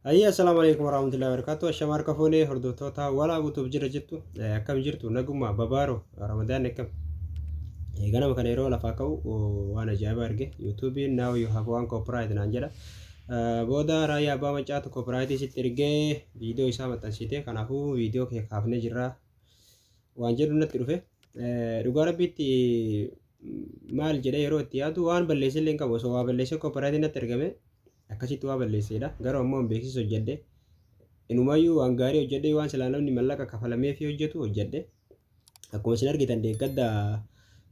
Hayya, assalaamu alaikum warahmatullahi wabarakatuh. Ashama harka fuunee hordoftoota walaa guutuuf jira jirtu. Akkam jirtu? Naguma babaaro Ramadaan akkam? Ganama kana yeroo lafaa ka'u waan ajaa'ibaa arge. YouTube'n "Now you have one copyright" naan jedha. Booda Raayyaa Abbaa Maccaatu copyright sitti ergee viidiyoo isaa maxxansite, kanaafuu viidiyoo kee kaafnee jirra waan jedhu natti dhufe. Dhugaa rabbiitti maal jedhee yeroo itti yaadu, waan balleesse illee hin qabu. Osoo waa balleessee copyright natti ergame, akkasitti waa balleessedha. Garuu ammoo beeksisa hojjedhe. Inumayyuu waan gaarii hojjedhe, waan silaa namni mallaqa kafalameefii hojjetu hojjedhe. Akkuma isin argitan, deeggadda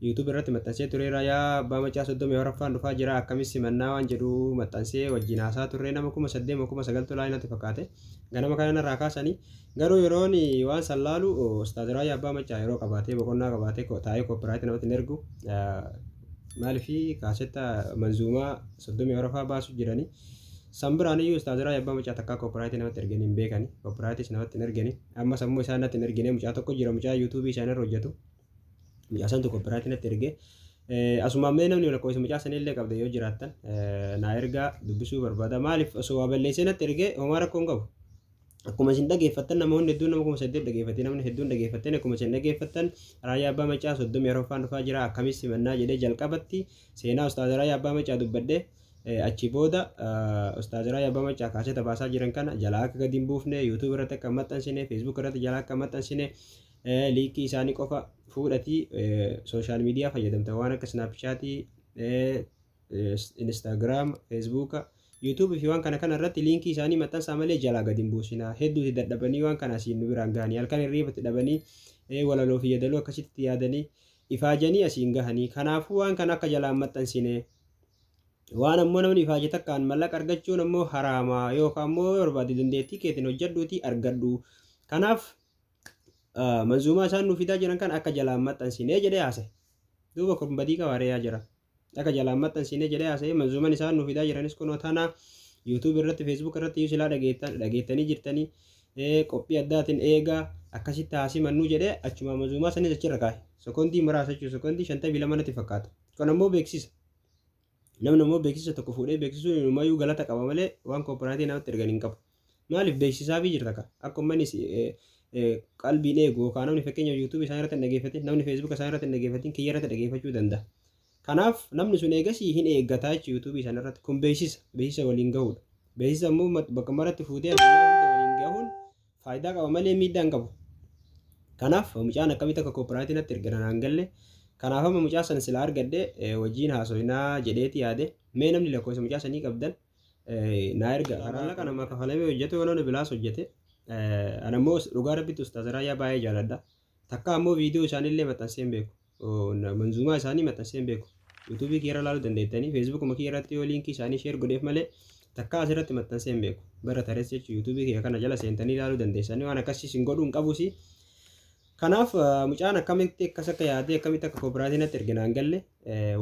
YouTube irratti maxxansee ture, Raayyaa Abbaa Maccaa 34ffaan dhufaa jira, akkamis simannaa waan jedhu maxxansee wajjin haasaa turre. Nama 8000, 9000tu laayii natti fakkaate. Ganama kana narraa kaasanii. Garuu yeroon waan san laalu, Ustaaz Raayyaa Abbaa Maccaa yeroo qabaatee, boqonnaa qabaatee taa'ee copyright namatti hin ergu. Maaliif? Kaasetta manzuumaa 34ffaa baasu jiranii. San biraan iyyuu Ustaaz Raayyaa Abbaa Maccaa takkaa copyright namatti erganii hin beekani. Copyrightis namatti hin ergani. Amma sammuu isaan natti hin ergine. Mucaa tokko jira, mucaa YouTubeii isaanirra hojjetu. Mucaa santu copyright natti erge. Asumaan mee namni lakkoofsa mucaa sanillee qabda yoo jiraattan naa ergaa, dubbisuu barbaada. Maaliif? Osoo waa balleessee natti ergee homaa rakkoo hin qabu. Akkuma isin dhageeffattan, namoonni hedduun, nama 8000 dhageeffate, namni hedduun dhageeffattan. Akkuma isin dhageeffattan, Raayyaa Abbaa Maccaa 34ffaan dhufaa jira, akkamis simannaa jedhee jalqabatti seenaa Ustaaz Raayyaa Abbaa Maccaa dubbadhe. Achi booda Ustaaz Raayyaa Abbaa Maccaa kaaseta baasaa jiran kana jalaa akka gadi hin buufne, YouTube irratti akka hin maxxansine, Facebook irratti jalaa akka hin maxxansine, linkii isaanii qofa fuudhatii social media fayyadamtan waan akka Snapchatii, Instagram, Facebooka, YouTubeii fi waan kana kana irratti linkii isaanii maxxansaa malee jalaa gadi hin buusinaa. Hedduuti dadhabanii waan kana asiin nu biraan gahanii, halkan hirriibatti dhabanii, walaloo fi yaadaloo akkasitti yaadanii ifaajanii asiin gahanii. Kanaafuu waan kana akka jalaan maxxansine, waan ammoo namni ifaaje takkaan mallaqa argachuun ammoo haraama, yookaan ammoo barbaade dandeettii keetiin hojjedhuutii argadhu. Kanaaf manzuumaa isaan nu fidaa jiran kan akka jalaan maxxansinee jedhee haasa'e. Duuba kun badii qabaaree yaa jira. Akka jalaan maxxansinee jedhee haasa'e. Manzuumaan isaan nu fidaa jiranis kunoo tana. YouTube irratti, Facebook irratti iyyuu silaa dhageettanii jirtanii, qophii addaatiin eegaa akkasitti haasimannuu jedhee achuma manzuumaa sanis achirra kaa'e. Sekondii muraasa jechuudha. Sekondii 52 natti fakkaata. Kun ammoo beeksisa. Namni ammoo beeksisa tokko fuudhee beeksisuun inumayyuu galata qaba malee waan copyrightii namatti ergan hin qabu. Maaliif? Beeksisaafii jirta ka. Akka uummanni qalbiin eegu, yookaan namni fakkeenya YouTubeii isaan irratti hin dhageeffatin, namni Facebook isaan irratti hin dhageeffatin kiyya irratti dhageeffachuu danda'a. Kanaaf namni sun eegasii hin eeggataa jechuudha YouTubeii isaan irratti. Kun beeksisa. Beeksisa waliin gahuudha. Beeksisa immoo bakka maratti fuutee addunyaa hunda waliin gahuun faayidaa qaba malee miidhaa hin qabu. Kanaaf mucaan akkamitti akka copyrightii natti ergan naan galle. Kanaaf amma mucaa sana sila argadhe wajjin haasoinaa jedheeti yaade. Mee namni lakkoofsa mucaa sanii qabdan naa erga. Maallaqa namaa kafalamee hojjetu yoo namni bilaas hojjete. Ana immoo dhugaa rabbitti Ustaaz Raayyaa baay'ee jaaladha. Takka ammoo viidiyoo isaaniillee maxxansee hin beeku. Manzuumaa isaanii maxxansee hin beeku. YouTubeii kiyya irra ilaaluu dandeettanii, Facebookuma kiyya irratti yoo linkii isaanii share godheef malee takka asirratti maxxansee hin beeku. Bara tarees jechuun YouTubeii kiyya kana jala seentanii ilaaluu dandeessanii, waan akkasiis hin godhuu hin qabusi. Kanaaf mucaan akkamitti akkas akka yaadee, akkamitti akka copyrightii natti erge naan galle.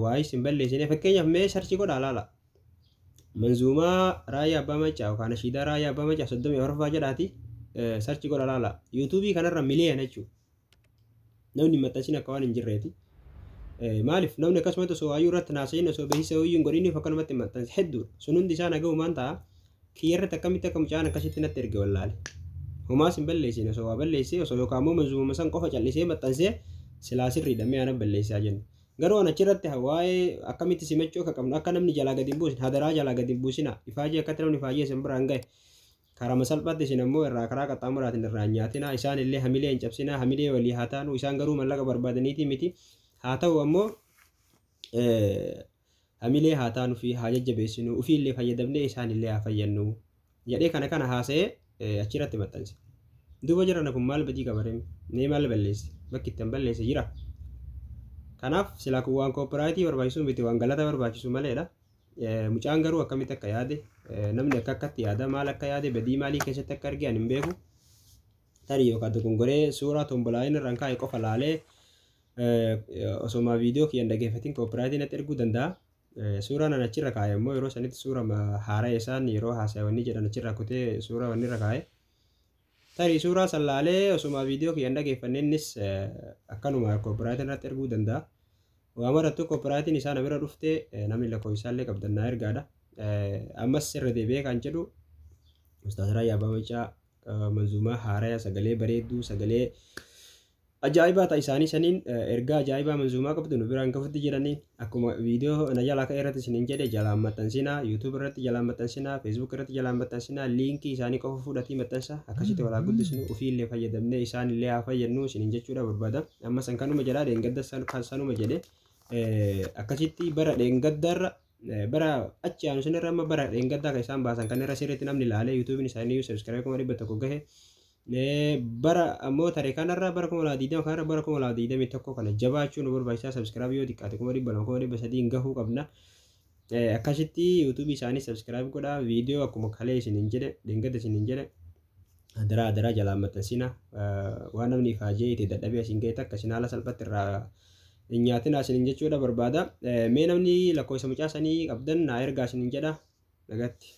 Waayis hin balleessine. Fakkeenyaaf mee search godhaa laala. Manzuumaa Raayyaa Abbaa Maccaa yookaan nashiidaa Raayyaa Abbaa Maccaa 34ffaa jedhaati search godhaa laala. YouTubeii kanarra miliyoona jechuudha. Namni maxxansin akka waan hin jirreeti. Maaliif? Namni akkasumatti osoo waayuu irratti naasayin, osoo beeksisa wayyuu hin godhiniif akkanumatti maxxanse hedduudha. Sun hundi isaa nagahumaan ta'a. Kiyya irratti akkamitti akka mucaan akkasitti natti erge wallaale. Homaas hin balleessine. Osoo waa balleessee, osoo yookaan immoo manzuumuma san qofa callisee maxxansee silaa sirriidha, mee ana balleessaa jennu. Garuu an achirratti waa'ee akkamitti simachuu akka qabnu, akka namni jalaa gadi hin buusne, hadaraa jalaa gadi hin buusina. Ifaajee akkatti namni ifaajee isin biraan gahe karama salphaatti isin ammoo irraa karaa qaxxaamuraatiin irraa hin nyaatina. Isaan illee hamilee hin cabsina, hamilee walii haa taanu. Isaan garuu mallaqa barbaadaniitii miti. Haa ta'u ammoo hamilee haa taanu fi haa jajjabeessinu, ofii illee fayyadamnee isaan illee haa fayyannu jedhee kana kana haasa'ee achirratti maxxanse. Duuba jirana kun maal badii qaba ree? Mee maal balleesse? Bakki itti hin balleesse jira. Kanaaf silaa kun waan copyrightii barbaachisu miti, waan galata barbaachisu maleedha. Mucaan garuu akkamitti akka yaade, namni akka akkatti yaada, maal akka yaade, badii maalii keessatti akka arge ani hin beeku. Tarii yookaan dogongoree suuraa tombolaayin irraan kaa'e qofa laalee osoma viidiyoo kiyyan dhageeffatin copyrightii natti erguu danda'a. Suuraan an achirra kaa'e immoo yeroo sanitti suura haaraa isaan yeroo haasawanii jedhan achirraa kutee suuraa wanni irra kaa'e. Tarii suuraa san laalee osuma viidiyoo kiyyan dhageeffanne innis akkanuma copyrightiin irratti erguu danda'a. Waa marattuu copyrightiin isaa na bira dhufte, namni lakkoofsaallee qabdan naa ergaadha. Ammas irra deebi'ee kan jedhu Ustaaz Raayyaa Abbaa Macaa manzuumaa haaraya sagalee bareedduu sagalee ajaa'ibaa ta'a isaanii saniin ergaa ajaa'ibaa manzuumaa qabdu nu biraan gahutti jiranii. Akkuma viidiyoo na jalaa ka'e irratti isiniin jedhe, jalaan maxxansinaa, YouTube irratti jalaan maxxansinaa, Facebook irratti jalaan maxxansinaa, liinkii isaanii qofa fudhatii maxxansa. Akkasitti walaa guddisnu, ofii illee fayyadamnee isaan illee haa fayyadnu isiniin jechuudha barbaada. Amma san kanuma jedhaa, dheengadda san sanuma jedhe. Akkasitti bara dheengaddaarra bara achi aanu sanirra amma bara dheengaddaa kan isaan baasan kan irra sirriitti namni ilaalee YouTubein isaanii subscribe 100,000 gahe. Bara ammoo tare kanarra bara 2020 kanarra bara 2021 kana jabaachuu nu barbaachisaa. Subscribe yoo xiqqaate 200,000, 300,000 gahuu qabna. Akkasitti YouTubeii isaanii subscribe godhaa. Viidiyoo akkuma kalee isiniin jedhe, dheengadda isiniin jedhe, adaraa adaraa jalaan maxxansina. Waan namni ifaajee itti dadhabee asiin ga'e takka isin haala salphatti irraa hin nyaatina isiniin jechuudha barbaada. Mee namni lakkoofsa mucaa sanii qabdan naa ergaa isiniin jedha. Nagatti.